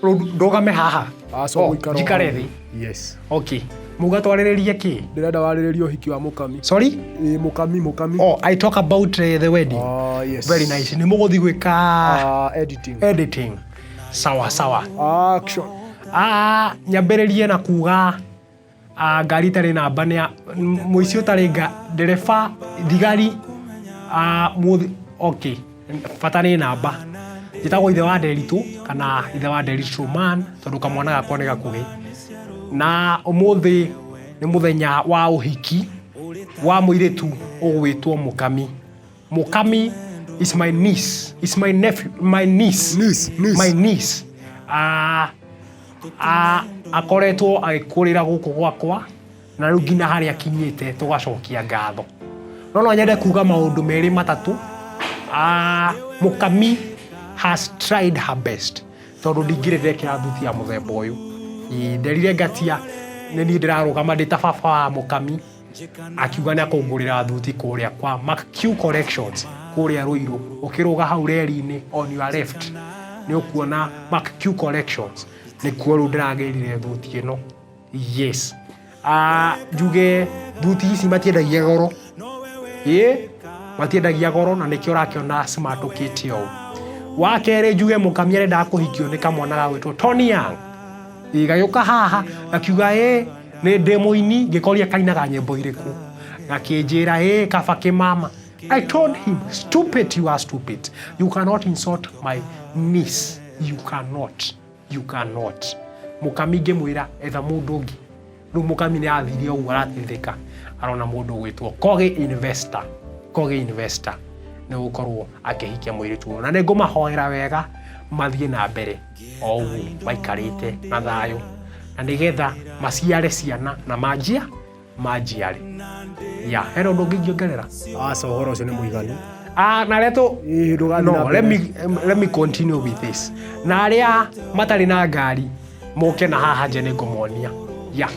Rĩu ndũgame haha. Aca Oh, ũgũikara o njikare hau. thĩ. Yes. Okay. Muga twarĩrĩrie kĩ? Ndĩrenda warĩrĩrie ũhiki wa mũkami. Sorry? Ĩĩ mũkami mũkami. Oh, I talk about the wedding. Ah, yes. Very nice. Nĩ mũgũthiĩ gwĩka Ah, editing. editing. Sawa sawa. Action. Ah, nyambĩrĩrie na kuga ah, ngari itarĩ namba nĩ ya mũici ũtarĩ nga ndereba thigari ah, mũthi okay bata nĩ namba njĩtagwo ithe wa Nderitũ kana ithe wa Nderitũ man tondũ kamwana gakwa nĩ gakuhĩ na ũmũthĩ nĩ mũthenya wa ũhiki wa mũirĩtu ũgwĩtwo Mũkami. Mũkami is my niece, is my nephew, my niece. Niece, niece. My niece. Ah, ah, akoretwo agĩkũrĩra gũkũ gwakwa na rĩu nginya harĩa akinyĩte tũgacokia ngatho. No no nyende kuga maũndũ merĩ matatũ. Ah, Mũkami has tried her best tondũ ndingĩrĩ ndekĩra thuti ya mũthemba ũyũ. Ĩ, Nderire ngatia nĩ niĩ ndĩrarũgama ndĩ ta baba wa Mũkami akiuga nĩ akũngũrĩra thuti kũrĩa kwa McQ Collections kũrĩa Ruiru. Ũkĩrũga hau reri-inĩ on your left nĩ ũkuona McQ Collections, nĩkuo rĩu ndĩragĩrire thuti ĩno. Yes. Ah, njuge thuti ici matiendagia goro, ĩ matiendagia goro na nĩkĩo ũrakĩona cimatũkĩte ũũ. Wa kerĩ njuge Mũkami arendaga kũhikio nĩ kamwana gagwĩtwo Tony Young. Ĩ, gagĩũka haha gakiuga ĩ nĩ ndĩ mũini, ngĩkoria kainaga nyĩmbo irĩkũ, gakĩnjĩra ĩ kaba kĩmama. I told him stupid, you are stupid, you cannot insult my niece, you cannot, you cannot. Mũkami ngĩmwĩra etha mũndũ ũngĩ. Rĩu Mũkami nĩ athire ũguo arateithĩka, arona mũndũ ũgwĩtwo Kogi Investor. Kogi Investor nĩ gũkorwo akĩhikia mũirĩtu ũyũ, na nĩ ngũmahoera wega mathiĩ na mbere o ũguo maikarĩte na thayũ, na nĩgetha maciare ciana na manjia manjiare. Ya, hena ũndũ ũngĩ ingĩongerera? Aca ũhoro ũcio nĩ mũiganu. Ah, na arĩa tũ Ĩĩ, ndũgathiĩ no, na mbere. Let me continue with this. Na arĩa matarĩ na ngari moke na haha nje nĩ ngũmonia. Yeah.